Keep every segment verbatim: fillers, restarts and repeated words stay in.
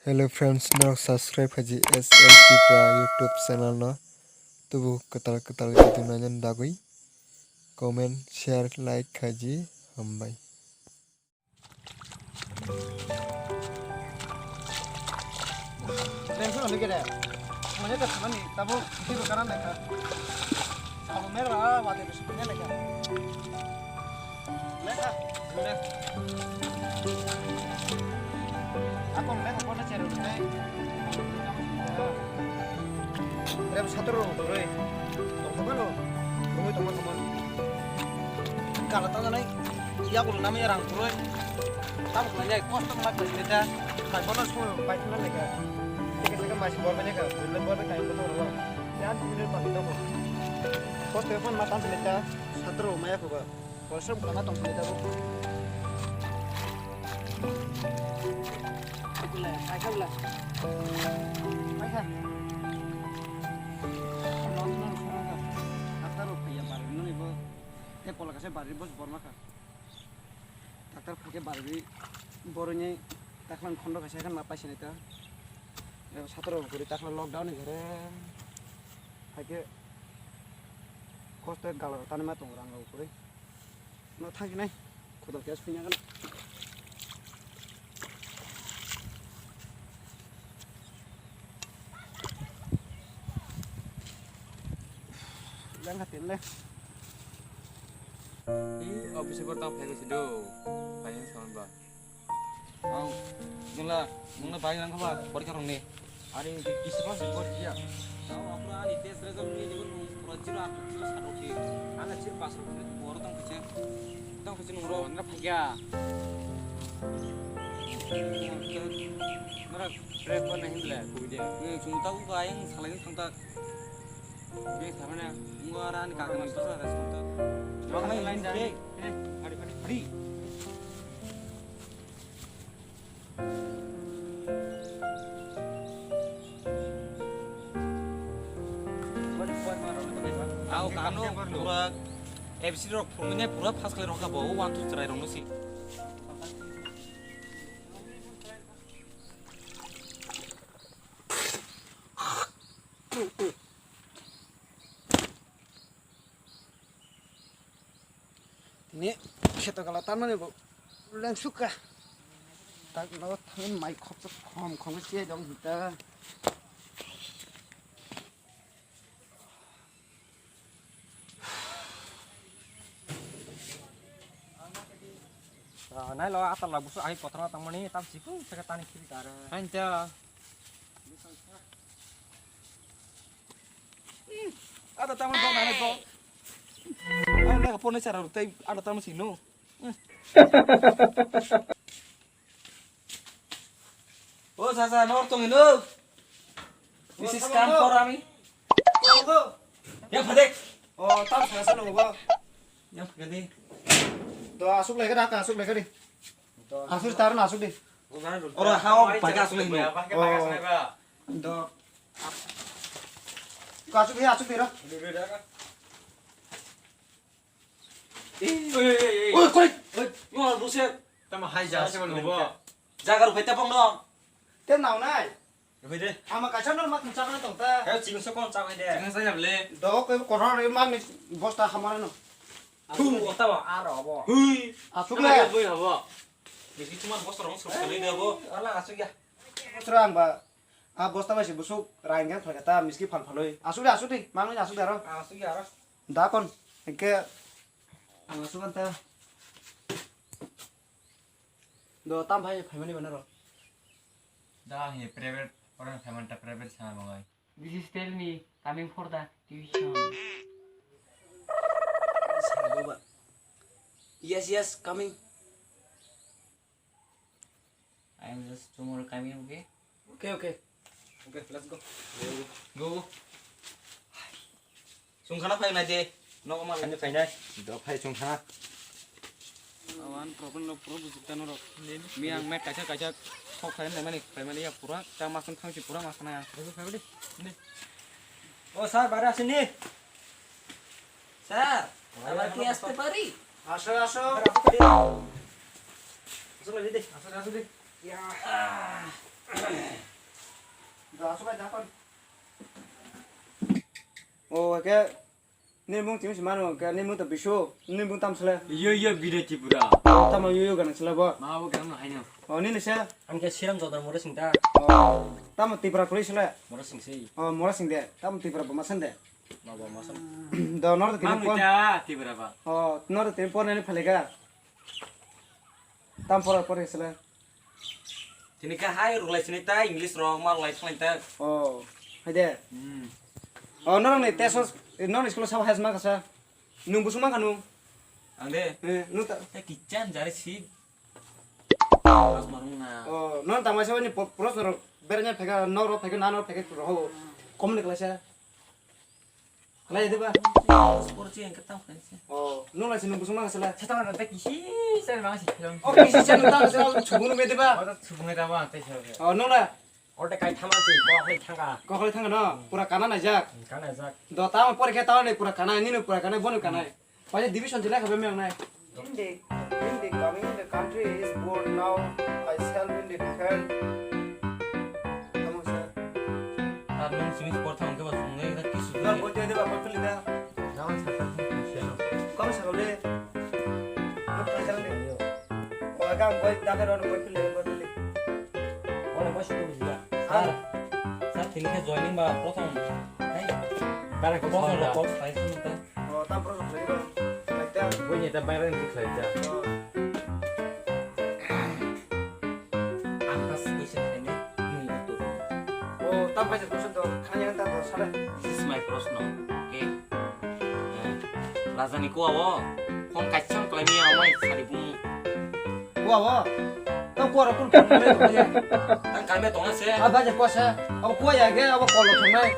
Hello friends, norok subscribe khaji S L Tripura YouTube channel no. Tubu kwtal kwtal video nainani bagwi comment, share, like khaji, hambai. Tension hoi gede. Mane ta samani tabu video karan lekha. Sabu mera wate bisu punya lekha. Lekha. Lekha. Ako lekha kona chere utai. Rem satro roi. Tongkha mano. Roi tongkha mano. Kala tangani. Yakul nami rang puroi. Tam khlai jai kosto khlai khlai ta. Khai bono sung pai thuna lekha. Tike tike masi bor bene ka. Bulle bor bene kai bono ro. Yan tike pa to. Kosto phone ma tan lekha. Satro maya ko ba. Kosto kana tong lekha bo. Bula, paikha bula. Paikha. Nong nong sung ka. Atar ro pia bar nani bo. Te pola kase bar bos bor ma ka. Doctor phaikhe barwi boroni taklan khondo kaisa khan ma paisani ta. Satro guri takla lockdown ni gare phaikhe kosto gala tani ma tongo rang rok guri. No thangkhe nai khodo khe sunya gana. Jang kha tenle. Ih, office bor tang phaigo sido. Phaigo saman ba. Ang, nungla, nungla bai nang khaba, porikha rong ni. Ani kisi pas bor ya. Tao apura ani test result ni jibun pura zero ar zero sat rokhi. Ana zero pas rokhi, bor tang kise. Tang kise nungro. Nra phaiga. Nra break ko nahi le, kubi de. Ni sungta ko ayang salai sungta. Beng samane, ngo ara ani kaka nang sasa ada sungta. Bang mai lain dai. Ari, ari, ari. Au kano pura A B C rok phungne pura pass khlai rokha bo one two three rok no si. Tini kheto gala tanmani bo lengsukha. Tak no thamin mai khoksa khom khom se dong hita. Ah, nai lo atal la busu ai kotra tangmani tam sikung saka tani khiri kara. Hain ta. Ada tamu dong, ada dong. Ada nak pon ni cara rutai, ada tamu sino. Oh, sasa, nor tong ino. This is come for ami. Ya, phadek. Oh, tam sasa nunggu. Ya, phadek. Do asuk lagi dah, asuk lagi di. Asuk taruh asuk di. Ora hao pakai asuk lagi. Oh. Do. Ka asuk di, asuk di ro. Oi, oi, oi, oi. Oi, koi. Oi, mo buset. Tamo hai ja se bo. Jaga rok phai ta bong no. Te nau nai. Roi de. Ama kaisa no ma khum chakna tong ta. He ching so kon chak de. Ching sa ya ble. Do ko ko ro re ma ni bosta hamara no. Thu ota ba aro bo. Hui. Asuk le. Boi habo. Bisi tumar bosta rong sok sale de bo. Ala asuk ya. Bosta rang ba. A bosta bai se busuk rang gen phalka ta miski phal phaloi. Asuk de asuk de. Mang ni asuk de aro. Asuk ya aro. Da kon. Engke. Asuk anta. Do tam phai phaimani bana ro. Da he private, orang phaimanta private sana bangai. This is tell me coming for the tuition. Yes, yes, coming. I am just tomorrow coming, okay? Okay, okay. Okay, let's go. Go, go. Sungkhana phai nai de. Nogo ma ani phai nai. Do phai sungkhana. Awan problem no problem bujik tano rok. Mi ang met kaisa kaisa kok khai nai mani khai mani ya pura ta masang thang si pura masang ya. Phai phai de. O sir, bare asini. Sir, abar ki aste pari? Aso, aso. Aso lagi de. Aso, aso de. Ya. O, ke, ni mung timi si mano, ke, ni mung to Bisu, ni mung tam sele. Yo, yo, Bidai Tripura. Tamo yo, yo, ganang sele bo. Ma bo ganang hai no. O, ni ni se? Ang ke Siram Jodar Mura Singh ta. O, tamo Tripura puri sele. Mura Singh si. O, Mura Singh de. Tamo Tripura bo masan de. Ma bo masan. Do nor de tini Mang pon. Ita Tripura ba. O, nor de tini pon ni phalega. Tam pora pore sele. Tini ka hai rulai sini ta English rok ma rulai thang ta. O, hai de. Hmm. O, norok ni tesos, norok ni school sabo hai ma kasa. Nung busung ma kanu. Ang de. Eh, nung ta. Ta kitchen jari si. Mas marung na. O, norok tangma sabo ni po-, pros norok beranya phega, norok phega, na norok phega roho. Kom ni klasa. Khlai de ba? Sport se engke tamo khlai se. O, nung lai se nung busung ma sala. Sa tamo ta kisi se ma si khlai. O, kisi se nung tamo se, o, chubung nung de ba? O, ta chubung de ba, ta se. O, nung la? O, ta kai thama se, ko khlai thanga. Ko khlai thanga no? Pura kana na jak. Kana jak. Do tamo pore khe tamo ne pura kana, ni no pura kana, bono kana. Paisa division jila khabe meng nai. In the, in the coming in the country is bored now, I shall be in the defend. Tamo sa. Ar nung simi sport thang ke ba sung nai na kisu. Na bote de ba bote le da. Nawan sa sa sung sung siya no. Kom sa le. Bote le da. O ga bote da ke ro bote le bote le. Wala bote le. Sir. Sir, tini khe joining ba prothom. Hai. Bara ko prothom sa. Ko sai sung ta. O, tam pro khlai ba. Khlai ta. Bo ni ta bayar ni khlai ta. O. Ang ta question khlai ni, nung uttor. O, tam paisa question to khani ang ta to sala. This is my proshno. Okay. Eh, Raja ni kuwa o. Phone kaisa khlai mi amai sari bung. Kuwa o. Tang kuwa rok kun kun le tong ya. Tang kami tong se. A bajar kuwa se. Abo kuwa ya ge abo kol rok thang nai.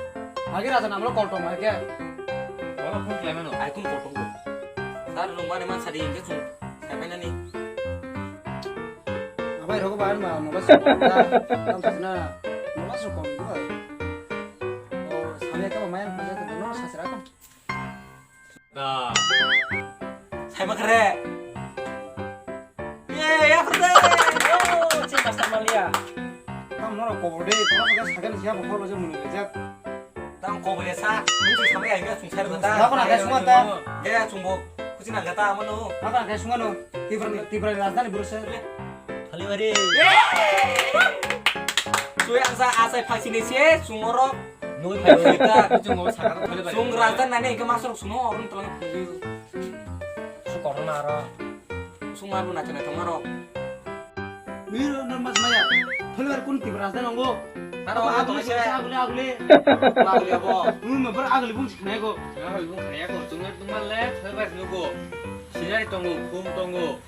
Agi raja namlo kol tong ma ge. Wala phone khlai mano. Ai kun kol tong. Sir nung mane man sadi inge chung. Kami nani. Abai rogo ba ma no ba se. Tam na. No ba se ko. O sami ka ma ya no sa se ra ko. Da. Sai ma kare. Ye, ya kare. Yo, chin master malia. Tam no ko de, ko ga sagan siya ko lo je mun le jak. Tam ko bole sa, mun si samai ai ga sung sai ta. Ba ko na ga sung ta. Ye, sung bo. Kuchi na ga ta mano. Ba ko na ga sung ano. Tibra, Tibra rajdhani bro se. Phaliwari. Sui ang sa asai phasini se sungorok. Nui phai ta kuchung mo saka phaliwari. Sung raja nani ke masuk sumo orun telang. Su korona aro. Sung maru nacha nacha maro. Nui ro normal maya. Phaliwari kun Tibra raja nongo. Taro agule agule. Agule abo. Nui ma bar agule bung siknai go. Agule bung khaya ko. Tungar tungar le phaliwari nugo. Sinari tongo, khum tongo.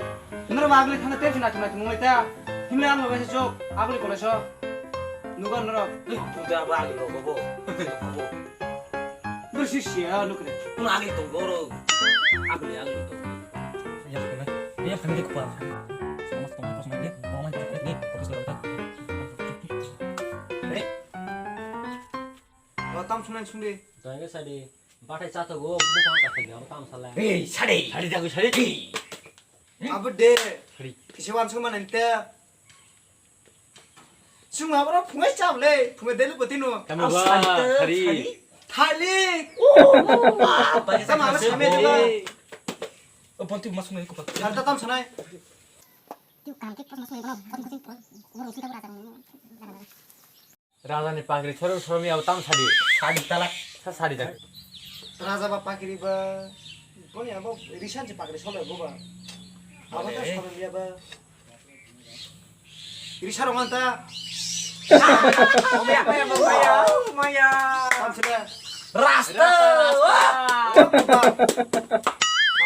Noro ba agli thana tension atum atum wnglaita. Himle ano bai se chok agli kono so. Nugo noro. Puja ba agli rogo bo. Bo si si ya nukre. Kuno agli tongo ro. Agli agli tongo. Ya kena. Ya kena de kupa. Sama sama pas mai de. Mau mai pas de. Fokus lagi ta. Ready? Tam sunai sungde. Jangan sadi. Bathai chato go bukang kathai gabo tam salai. Ei, sadi. Sadi jago sadi. Abo de. Sadi. Kise wan sung manai te. Sung abro phungai chable, phungai delu botino. Tamo ba, sadi. Thali. Thali. Oh, ba, ba, sama sama me de ba. O ponti mas ngai ko ba. Sadi tam sanai. Tiu kam ke pas mas ngai ko, ponti ko. Raja ni pagri sorong sorong ya tam sadi. Sadi talak. Sa sadi tak. Raja ba pagri ba. Boni abo risan je pagri solo bo ba. Abo ta solo ya ba. Risa rong anta. Maya, maya, maya, maya. Tam sida. Rasta.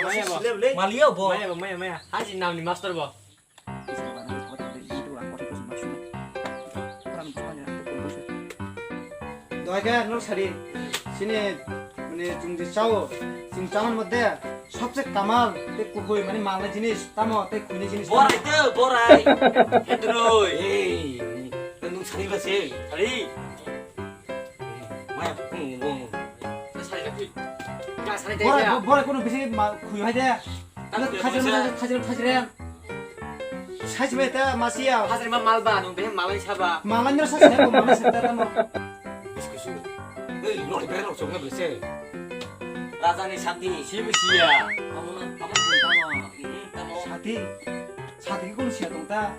Maya ba. Malia bo. Maya ba, maya, maya. Haji nam ni master bo. Doaga no sari sini mane chung je chao, chung chaman modde sobse kamal te kuhoi mane malna jinis tamo te khuini jinis. Borai te borai. Hedroi. Ei, nung sari ba se. Sari. Maya kung nung. Sari ka thui. Ka sari te. Borai borai kono bisi khui hai de. Khajir khajir khajir. Sai sebe ta masiya. Hajri ma malba nung behe malai saba. Malai nira sa saya ko malai sa ta tamo. Kusu. Ei, lori bereng rok chongnai bwlai se. Rajani sati. Sibo siya. Tamo na, tamo tamo. Hmm, tamo. Sati. Sati kung siya tong ta.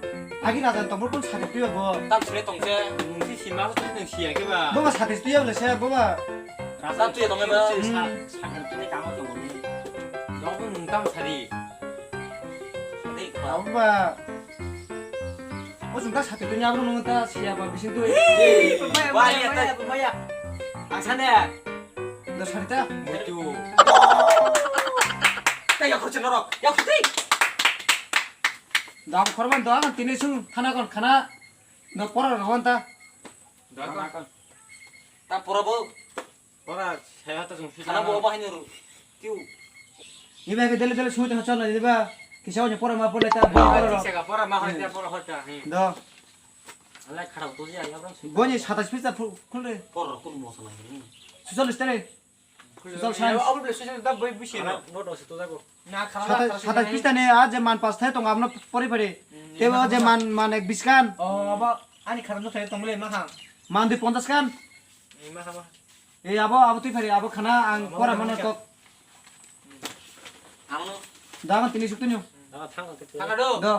Agi raja tongmor kung sati tuya bo. Tam sile tong se. Nung si sima ko nung siya ke ba. Boba sati tuya bwlai se, boba. Raja tuya tong ba. Hmm. Sa-, sakar tuni kamo tong ni. Dok nung tam sari. Sati ba. Boba. O chwng ta sati twi abro nung ta siya ba bising twi. Hey, pemaya, wah, pemaya, iya, pemaya, ta- pemaya. Ang sana. Da sari ta. Mutu. Ta ya khorcha norok. Ya khorcha. Da khorban da ang tini sung khana kon khana. Da pora ro ta. Da kon. Ta pora bo. Pora, saya ta sung sila. Khana bo bahai nuru. Tiu. Ni ba ke dele dele sui ta chal ni ba. Kisa o pora ma pora ta. Ah, pora ro. Kisa ka pora ma hoi ta, pora hoi ta. Hmm. Do. Alai khara to ya, ya bro. Boni satais pista khul re. Pora kun mo sana ni. Susal istare. Susal san. Abo bole susal da bai busi na. Bo do se to jago. Na khara. Satais pista ne a je man pas thai tong abno pori pori. Tebo je man, man ek biskan. Oh, abo ani khara no thai tong le ma ha. Man dui ponchas kan. Ei, abo, abo twi phari, abo khana ang pora mano tok. Ang no. Da ang tini suk tunyo. Da thang. Thang do. Do.